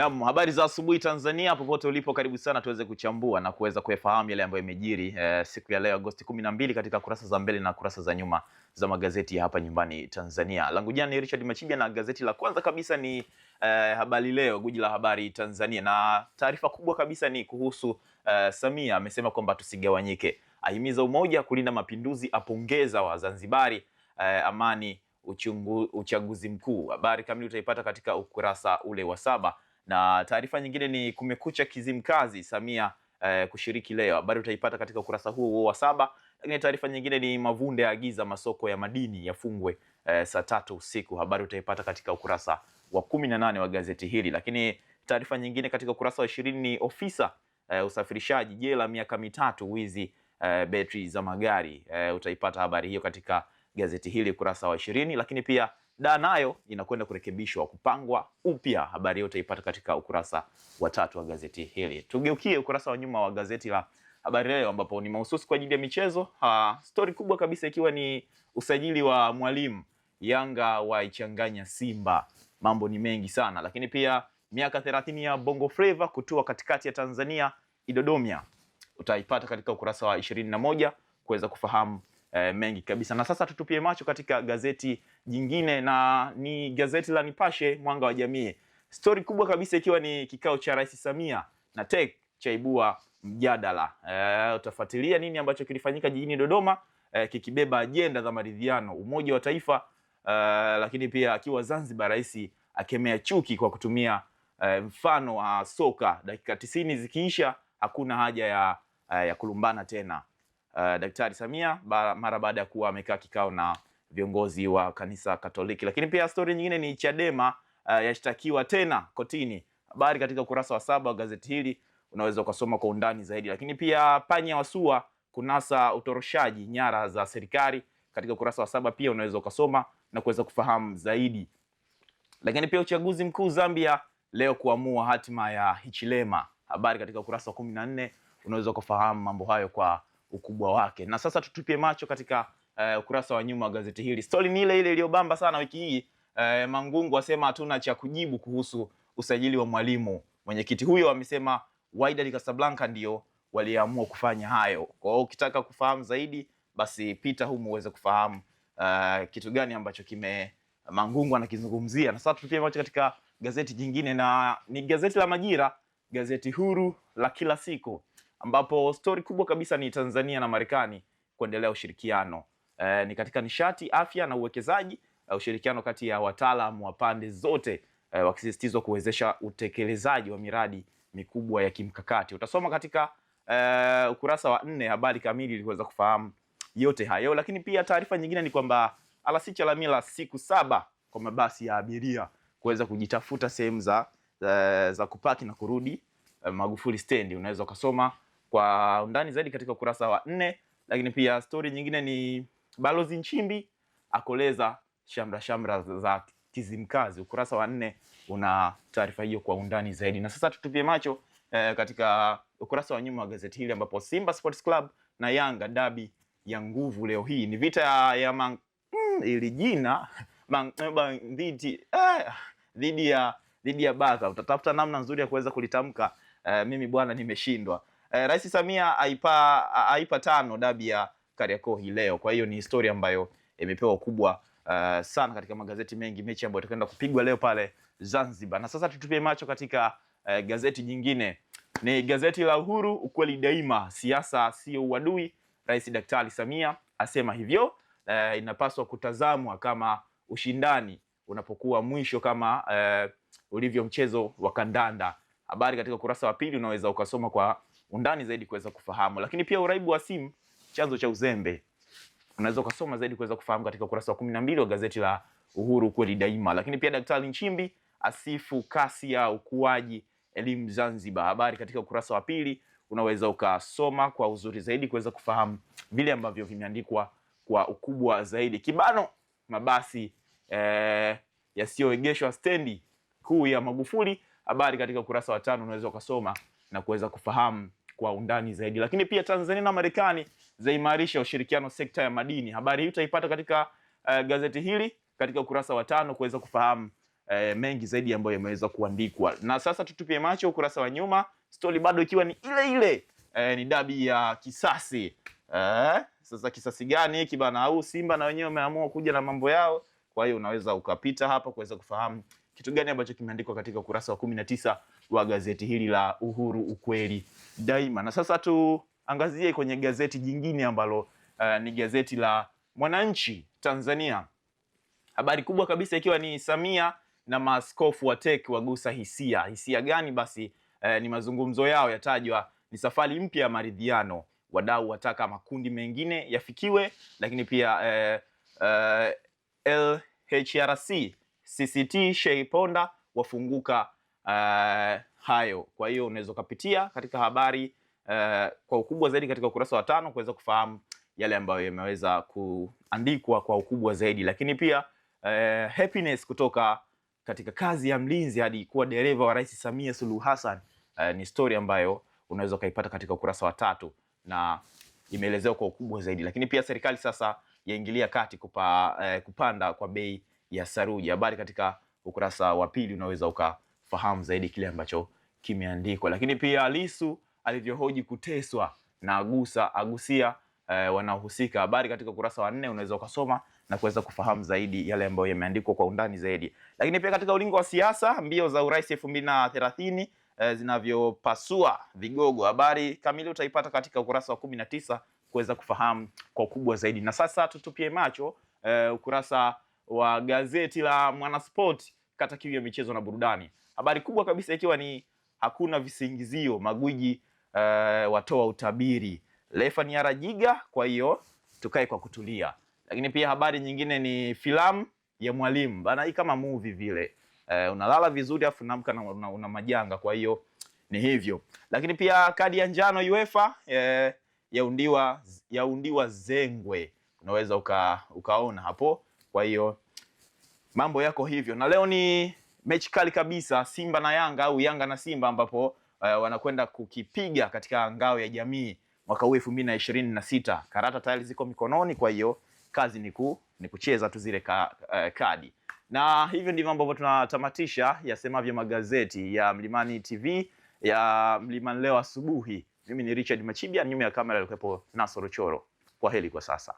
Naam, habari za asubuhi Tanzania, popote ulipo, karibu sana tuweze kuchambua na kuweza kuyafahamu yale ambayo yamejiri siku ya leo Agosti 12 katika kurasa za mbele na kurasa za nyuma za magazeti ya hapa nyumbani Tanzania. Langu jina ni Richard Machibia na gazeti la kwanza kabisa ni Habari Leo, gwiji la habari Tanzania, na taarifa kubwa kabisa ni kuhusu Samia amesema kwamba tusigawanyike, ahimiza umoja kulinda mapinduzi, apongeza Wazanzibari amani uchaguzi mkuu. Habari kamili utaipata katika ukurasa ule wa 7. Na taarifa nyingine ni kumekucha Kizimkazi, Samia kushiriki leo. Habari utaipata katika ukurasa huo huo wa 7. Lakini taarifa nyingine ni Mavunde aagiza masoko ya madini yafungwe saa 3 usiku. Habari utaipata katika ukurasa wa 18 wa gazeti hili. Lakini taarifa nyingine katika ukurasa wa 20 ni ofisa usafirishaji jela miaka 3 wizi betri za magari. Utaipata habari hiyo katika gazeti hili ukurasa wa 20. Lakini pia da nayo inakwenda kurekebishwa kupangwa upya. Habari hiyo utaipata katika ukurasa wa 3 wa gazeti hili. Tugeukie ukurasa wa nyuma wa gazeti la Habari Leo ambapo ni mahususi kwa ajili ya michezo. Story kubwa kabisa ikiwa ni usajili wa Mwalimu, Yanga waichanganya Simba. Mambo ni mengi sana. Lakini pia miaka 30 ya Bongo Flava kutua katikati ya Tanzania Idodomia. Utaipata katika ukurasa wa 21 kuweza kufahamu mengi kabisa. Na sasa tutupie macho katika gazeti jingine na ni gazeti la Nipashe Mwanga wa Jamii. Story kubwa kabisa ikiwa ni kikao cha Rais Samia na TEC chaibua mjadala. Utafuatilia nini ambacho kilifanyika jijini Dodoma kikibeba ajenda za maridhiano, umoja wa taifa, lakini pia akiwa Zanzibar rais akemea chuki kwa kutumia mfano wa soka, dakika 90 zikiisha hakuna haja ya kulumbana tena. Daktari Samia mara baada ya kuwa amekaa kikao na viongozi wa kanisa Katoliki. Lakini pia story nyingine ni Chadema yashtakiwa tena kotini. Habari katika ukurasa wa 7 wa gazeti hili unaweza ukasoma kwa undani zaidi. Lakini pia panya wasua kunasa utoroshaji nyara za serikali, katika ukurasa wa 7 pia unaweza ukasoma na kuweza kufahamu zaidi. Lakini pia uchaguzi mkuu Zambia leo kuamua hatima ya Hichilema. Habari katika ukurasa wa 14 unaweza ukafahamu mambo hayo kwa ukubwa wake. Na sasa tutupie macho katika ukurasa wa nyuma wa gazeti hili. Story ni ile ile iliyobamba sana wiki hii. Mangungu asema hatuna cha kujibu kuhusu usajili wa Mwalimu. Mwenyekiti huyo amesema Wydad Casablanca ndio waliamua kufanya hayo. Kwa hiyo ukitaka kufahamu zaidi basi pita humu uweze kufahamu kitu gani ambacho kime Mangungu anakizungumzia. Na sasa tutupie macho katika gazeti jingine na ni gazeti la Majira, gazeti huru la kila siku, ambapo story kubwa kabisa ni Tanzania na Marekani kuendelea ushirikiano. Ni katika nishati, afya na uwekezaji, ushirikiano kati ya wataalamu wa pande zote wakisisitizwa kuwezesha utekelezaji wa miradi mikubwa ya kimkakati. Utasoma katika ukurasa wa 4 habari kamili ili kuweza kufahamu yote hayo. Lakini pia taarifa nyingine ni kwamba RC Chalamila siku 7 kwa mabasi ya abiria kuweza kujitafuta sehemu za kupaki na kurudi Magufuli stendi. Unaweza ukasoma kwa undani zaidi katika ukurasa wa 4. Lakini pia story nyingine ni Balozi Nchimbi akoleza shamra shamra za Kizimkazi. Ukurasa wa 4 una taarifa hiyo kwa undani zaidi. Na sasa tutupie macho katika ukurasa wa nyuma wa gazeti hili ambapo Simba Sports Club na Yanga dabi ya nguvu leo hii. Ni vita ya ili jina dhidi ya Baka. Utatafuta namna nzuri ya kuweza kulitamka. Mimi bwana nimeshindwa. Rais Samia aipa 5 dabi ya Kariakoo hii leo. Kwa hiyo ni historia ambayo imepewa ukubwa sana katika magazeti mengi, mechi ambayo itakwenda kupigwa leo pale Zanzibar. Na sasa tutupie macho katika gazeti jingine. Ni gazeti la Uhuru, ukweli daima, siasa sio uadui. Rais Daktari Samia asema hivyo. Inapaswa kutazamwa kama ushindani unapokuwa mwisho kama ulivyo mchezo wa kandanda. Habari katika ukurasa wa 2 unaweza ukasoma kwa undani zaidi kuweza kufahamu. Lakini pia uraibu wa simu chanzo cha uzembe. Unaweza ukasoma zaidi kuweza kufahamu katika ukurasa wa 12 wa gazeti la Uhuru kweli daima. Lakini pia Daktari Nchimbi asifu kasi ya ukuaji elimu Zanzibar. Habari katika ukurasa wa 2 unaweza ukasoma kwa uzuri zaidi kuweza kufahamu vile ambavyo vimeandikwa kwa ukubwa zaidi. Kibano mabasi yasiyoegeshwa stendi kuu ya Magufuli. Habari katika ukurasa wa 5 unaweza ukasoma na kuweza kufahamu kwa undani zaidi. Lakini pia Tanzania na Marekani zaimarisha ushirikiano sekta ya madini. Habari hii utaipata katika gazeti hili katika ukurasa wa 5 kuweza kufahamu mengi zaidi ambayo yameweza kuandikwa. Na sasa tutupie macho ukurasa wa nyuma, stori bado ikiwa ni ile ile, ni dabi ya kisasi. Sasa kisasi gani hiki bana? Au Simba na wenyewe wameamua kuja na mambo yao. Kwa hiyo unaweza ukapita hapa kuweza kufahamu kitu gani ambacho kimeandikwa katika ukurasa wa 19 wa gazeti hili la Uhuru ukweli daima. Na sasa tuangazie kwenye gazeti jingine ambalo ni gazeti la Mwananchi Tanzania. Habari kubwa kabisa ikiwa ni Samia na maaskofu wa TEC wagusa hisia. Hisia gani basi? Ni mazungumzo yao yatajwa ni safari mpya ya maridhiano, wadau wataka makundi mengine yafikiwe, lakini pia LHRC CCT Sheiponda wafunguka hayo. Kwa hiyo unaweza ukapitia katika habari kwa ukubwa zaidi katika ukurasa wa 5 kuweza kufahamu yale ambayo yameweza kuandikwa kwa ukubwa zaidi, lakini pia happiness kutoka katika kazi ya mlinzi hadi kuwa dereva wa Rais Samia Suluhu Hassan ni story ambayo unaweza ukaipata katika ukurasa wa 3 na imeelezewa kwa ukubwa zaidi. Lakini pia serikali sasa yaingilia kati kupanda kwa bei ya saruji. Habari katika ukurasa wa 2 unaweza ukafahamu zaidi kile ambacho kimeandikwa. Lakini pia Lissu alivyohoji kuteswa na agusia wanaohusika. Habari katika ukurasa wa 4 unaweza ukasoma na kuweza kufahamu zaidi yale ambayo yameandikwa kwa undani zaidi. Lakini pia katika ulingo wa siasa, mbio za urais 2030 zinavyopasua vigogo. Habari kamili utaipata katika ukurasa wa 19 kuweza kufahamu kwa ukubwa zaidi. Na sasa tutupie macho ukurasa wa gazeti la Mwanasport, kata kiu ya michezo na burudani. Habari kubwa kabisa ikiwa ni hakuna visingizio, magwiji watoa utabiri. Refa ni Arajiga, kwa hiyo tukae kwa kutulia. Lakini pia habari nyingine ni filamu ya Mwalimu bana, hii kama movie vile. Unalala vizuri afu unaamka na una majanga, kwa hiyo ni hivyo. Lakini pia kadi ya njano UEFA yaundiwa zengwe, unaweza ukaona hapo. Kwa hiyo mambo yako hivyo, na leo ni mechi kali kabisa, Simba na Yanga au Yanga na Simba, ambapo wanakwenda kukipiga katika ngao ya jamii mwaka huu 2026. Karata tayari ziko mikononi, kwa hiyo kazi ni kucheza tu zile kadi. Na hivyo ndivyo ambavyo tunatamatisha yasemavyo magazeti ya Mlimani TV ya Mlimani leo asubuhi. Mimi ni Richard Machibia, nyuma ya kamera alikuwepo Nasoro Choro. Kwa heri kwa sasa.